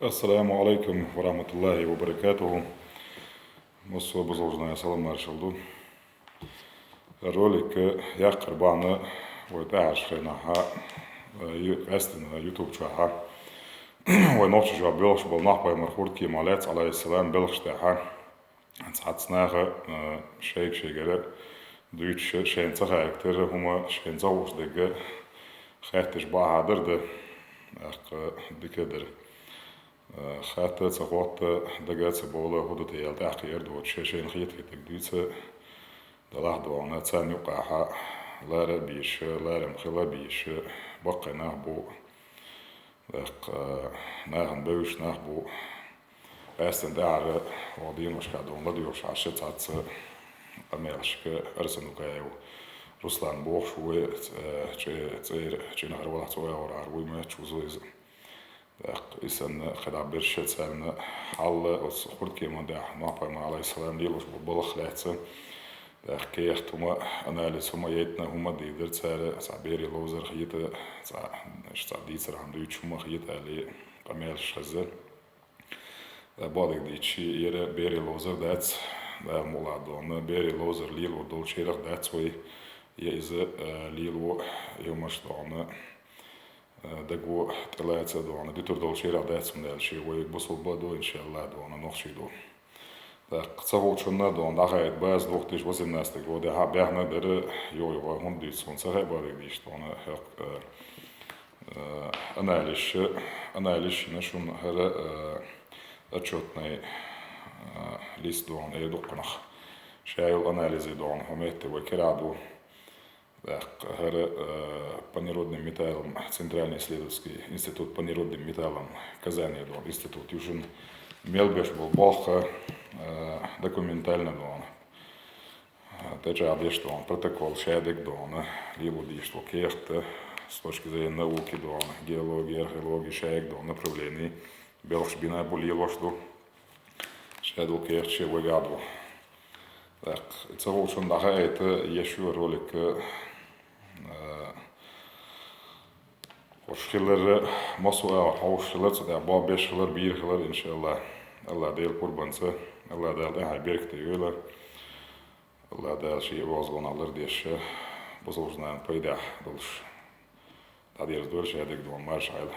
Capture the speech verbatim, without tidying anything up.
Ассаламу алейкум ва рахматуллахи ва баракатуху. Массо бузулжная салам маршал ду. Ролик яккхар бахьана вай тӀаьхьарча хенахьа, э, ю-, къаьстина YouTube чохьа. Вай нохчий жоп белхаш бола нах пайхамар хурткема лаьцна, алейхиссалам, белхаш тӀехьа. Цхьацца наха, э, шайга-шайгара дуьйцуш, шайна ца хаьттара хӀума, шайна ца хууш дерг хаьтташ бахьа дар да, тӀаккха дика дар. Э, хатта ца хотта, дага ца бовла, хӀу да те аьлла, тӀаккха ер доцуш, шайна хетарг дуьйца, далахь догӀана, царна юкъахьа лара а бийша, лара-м хила а бийша, баккхий нах бу, тӀаккха, э, нахана бевзаш нах бу. Къаьстина тӀаьхьара оха деношка догӀана ладоьгӀуш Ӏаш цхьацца къамелашка Арсанукаев Руслан бохуш ву, э, цӀе-, цӀера, цӀенхара валахь цӀа вагӀар вуй моьттуш вузу иза. ТӀаккха и санна кхидӀа берш царна хьалла оцу хурткема тӀехь нохчий пайхамар, алейхиссалам, лелош бу балхах лаьцна. ТӀаккха кехат хӀума, анализ хӀума яйтина, хӀума дийр дара цара, цхьа берийн ловзар хета, цхьа, цхьа дийцар хӀума дуьйцуш хӀума хета аьлла, къамелаш хеза. Бакъдерг дийцича, яра берийн ловзар дац, Дала мукъ лахь догӀана, берийн ловзар лелор долчарах дац вай, я иза, э, лело, я хӀумаш догӀана, э, даго тӀелаца догӀана, дуьтур долчарах дац, хӀунда аьлча вай бусулба а ду, иншааллахӀ, догӀана, нохчий ду. ТӀаккха ца хуучунна догӀана дӀахаийта база дохтиш, восемнадцатый годехьа баьхна дара, йо-йо, хӀунда дуьйцу, хӀунда ца хаьа бакъдерг дийцича догӀана, хӀокху, э, Э, анализ, анализ йина шуна хӀара, э, отчётный, э, лист догӀана, э, дуккханах. Ша йолу анализе догӀана хӀума метта вай кира ду. ТӀаккха хӀара, э, по нерудным металлам, Центральный исследовательский институт по нерудным металлам Казане догӀана институт ю шуна, мел беш болу болх, э, документально догӀана. ТӀечӀагӀдеш догӀана, протокол шадерг догӀана, лело дийш долу кехат, с точки зрения науки догӀана, геология, археология, шайга догӀана направление, белхаш бина бу, лелош ду. Шадолу кехат ше вайгахь ду. ТӀаккха ца хуучунна дӀахаийта еш ю ролик, э, хӀорш хилар, массо а агӀор хьовш хилар, цу тӀехь бобеш хилар, бийр хилар, иншааллахӀ. АллахӀ Дела къурбанца, АллахӀ Дала тӀаьхье беркате йойла. АллахӀ Дала шен оьгӀазгӀанах лардеш, бусалба нахана пайдехь долуш дӀадерзадойла шадерг догӀана, марша Ӏайла.